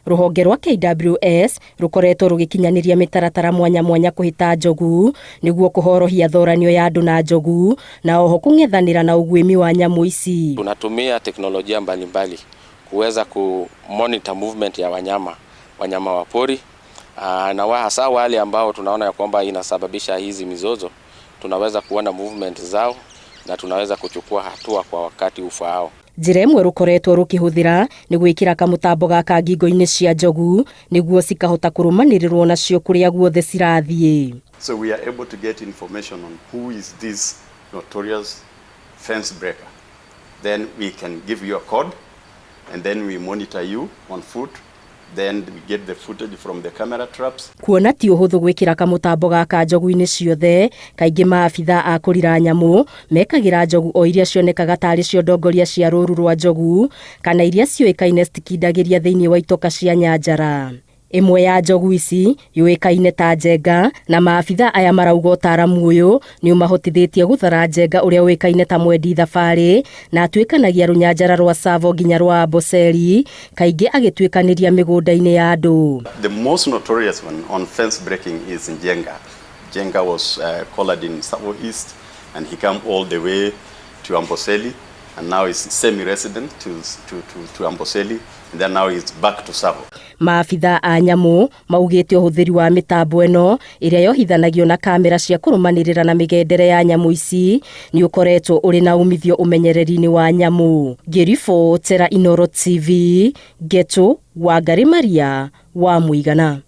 Rũhonge rwa KWS rũkoretwo rũgĩkinyanĩria mĩtaratara mwanya mwanya kũhĩta njogu nĩguo kũhorohia thoranio ya andũ na njogu na oho kũng'ethanĩra na ũguĩmi wa nyamũ ici. Tunatumia teknolojia mbalimbali kuweza kumonitor movement ya wanyama wa pori na hasa wale ambao tunaona ya kwamba inasababisha hizi mizozo, tunaweza kuona movement zao na tunaweza kuchukua hatua kwa wakati ufaao. Njĩra ĩmwe rũkoretwo rũkĩhũthĩra nĩ gwĩkĩra kamũtambo gaka ngingo-inĩ cia njogu nĩguo cikahota kũrũmanĩrĩrwo nacio kũrĩa guothe cirathiĩ. So we are able to get information on who is this notorious fence breaker. Then we can give you a code and then we monitor you on foot. Then we get the footage from the camera traps. Kuona ti ũhũthũ gwĩkĩra kamũtambo gaka njogu-inĩ ciothe, kaingĩ maabitha a kũrira nyamũ mekagĩra njogu o iria cionekaga tarĩ cio ndongoria cia rũru rwa njogu kana iria ciũĩkaine citikindagĩria thĩinĩ wa itoka cia nyanjara. Ĩmwe ya njogu ici yũĩkaine ta Njenga na maabitha aya marauga ũtaaramu ũyũ nĩ ũmahotithĩtie gũthara Njenga ũrĩa ũĩkaine ta mwendi thabarĩ na atuĩkanagia rũnyanjara rwa Tsavo nginya rwa Amboseli, kaingĩ agĩtuĩkanĩria mĩgũnda-inĩ ya andũ. The most notorious one on fence breaking is Njenga. Njenga was collared in Tsavo East and he came all the way to Amboseli and now he's semi-resident to Amboseli and then now he's back to Tsavo. Maabitha a nyamũ maugĩte ũhũthĩri wa mĩtambo ĩno ĩrĩa yohithanagio na kamera cia kũrũmanĩrĩra na mĩgendere ya nyamũ ici nĩ ũkoretwo ũrĩ na umithio ũmenyereri-inĩ wa nyamũ. Ngĩribotera Inooro TV, Ngeto Wangari Maria wa Mũigana.